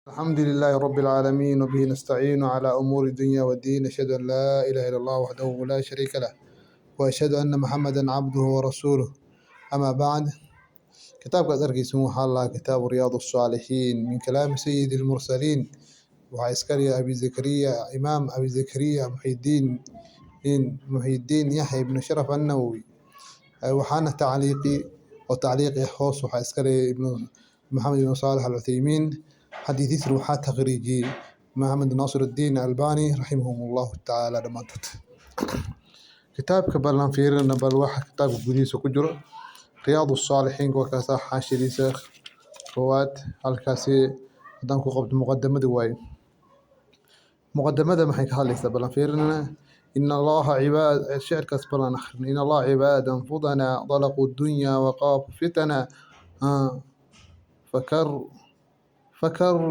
الحمد لله رب العالمين، وبه نستعين على أمور الدنيا والدين. أشهد أن لا إله إلا الله وحده لا شريك له، وأشهد أن محمدا عبده ورسوله. أما بعد، kitaabkaad arkeysin waxaa la kitaabu Riyaad الصaalixiin min kalaami sayidi اlmursaliin. Waxaa iska liya Abi Zakariya, Imaam Abi Zakariya Muxidiin Yaxya ibn Sharaf Annawowi. Waxaana tacliiqi oo tacliiqi hoos waxaa iska leeyahay ibn Maxamed ibn Saalix Alcuthaymiin. Xadiidiisna waxaa takhriijiyey Maxamed Naasir Addiin Albani raximahum Allahu tacaala dhammaantood. Kitaabka ballan fiirina, bal waxa kitaabka gudihiisa ku jiro. Riyaad الصaalixiin waa kaasaa xaashiriisa koowaad. Halkaasi haddaan ku qabto muqadamada waaye. Muqadamada maxay ka hadlaysaa? Ballan fiirinana. In Allaha cibaad, shicirkaas ballan akhrin. In Allaha cibaadan fudana dalaqu dunya waqaafu fitana fakar fakar.